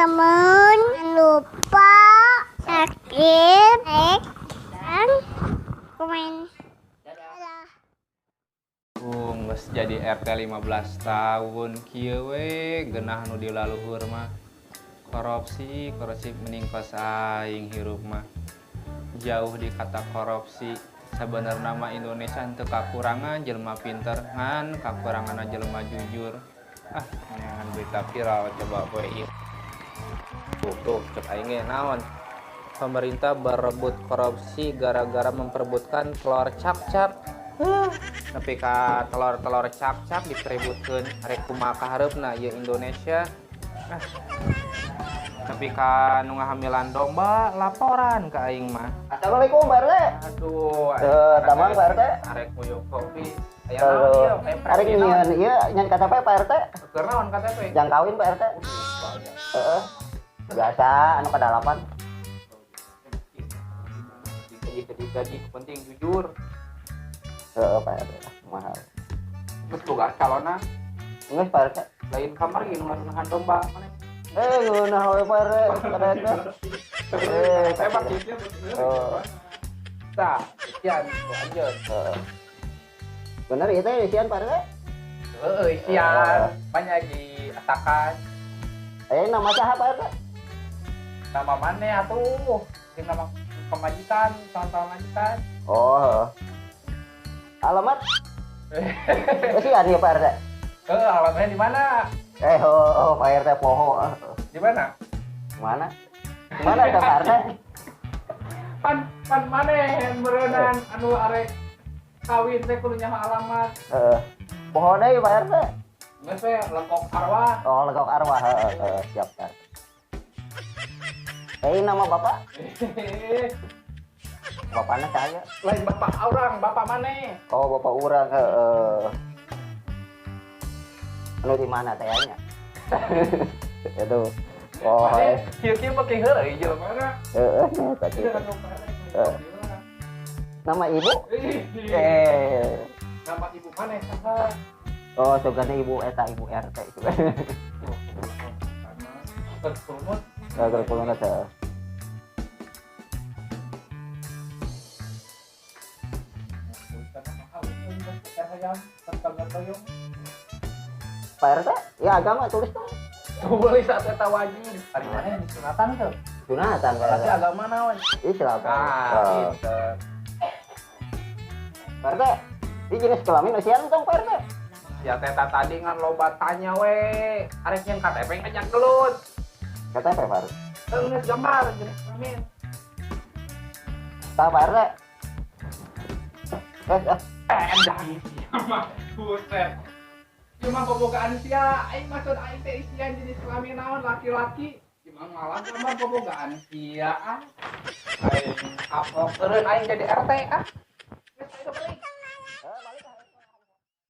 Teman-teman, jangan lupa subscribe, like, dan komen. Dadah. Geus jadi RT 15 tahun kieu we geunah nu dilaluhur mah. Korupsi, korupsi mending kos aing hirup mah. Jauh di kata korupsi. Sebenarnya mah Indonesia teu kakurangan jelema pinter ngan kakurangan jelema jujur. Ah, neangan berita viral coba poe ieu. Tuh, tuh cek aing ge naon. Pemerintah berebut korupsi gara-gara memperebutkan telur cap-cap. Tapi ka telur-telur cap-cap diperebutkeun, rek kumaha kahareupna ieu Indonesia. Ah. Tapi ka nu ngahamilan domba laporan ka aing mah. Assalamualaikum, Pak RT. Aduh, Eh, damang, Pak RT. Arek nguyuh kopi. Aya naon ieu? Aya Arek naon? nyieun ieu nyen KTP, Pak RT. Keur naon KTP? Jang kawin, Pak RT. Heeh. Biasa anu kadalapan. Gaji gaji penting jujur. Heeh, Pak RT. Mahal. Terus boga calona? Geus, Pak RT. Lain kamari nu ngasunahan domba maneh. Eh, ngeunah we, Pak RT. Keren teh. Eh, Tembak gitu. Oh. Tah, isian, lanjut. Heeh. Bener ieu teh isian, Pak RT? Heeh, isian. Banyak di atakan. Aya nama saha, Pak RT? Nama maneh atuh? Jeung nama pamajikan, calon majikan. Oh, heeh. Alamat? Isian ieu, Pak RT. Eh, alamatnya di mana? Eh, oh, oh, Pak RT poho. Di mana? Mana? Mana teh, Pak RT? Pan pan maneh meureunan anu arek kawin teh kudu nyaho alamat. Heeh. Poho deui, Pak RT. Geus we Legok Arwah. Oh, Legok Arwah. Heeh, heeh, siap, Pak. Eh, nama Bapak? Bapaknya saya. Lain bapak orang, bapak maneh. Oh, bapak urang, heeh. Anu di mana teh nya? Aduh. Oh, Maneh kieu-kieu make heureuy jelema. Heeh, eta Kieu kitu. anu Heeh. Nama ibu? Ih, Eh. nama ibu maneh saha? Oh, sugana ibu eta ibu RT itu. Terus Heeh, kulunut heeh. Pak RT, ya agama tulis dong. Tulis eta wajib. Ari maneh disunatan tuh? Sunatan, Pak Berarti RT. agama naon? Islam, Pak. Ah, Heeh. pinter. Pak RT, ini jenis kelamin usian dong, Pak RT. Ya teta tadi ngan loba tanya we. Arek nyen KTP ngajak gelut. KTP, Pak RT. Geus gambar jenis kelamin. Tah, Pak RT. Eh, eh. Edan sia mah. Buset. Cuma bobogaan sia, aing maksud aing teh isian jenis kelamin naon laki-laki. Cuma malah gambar bobogaan sia ah. Aing kapok eureun aing jadi RT ah.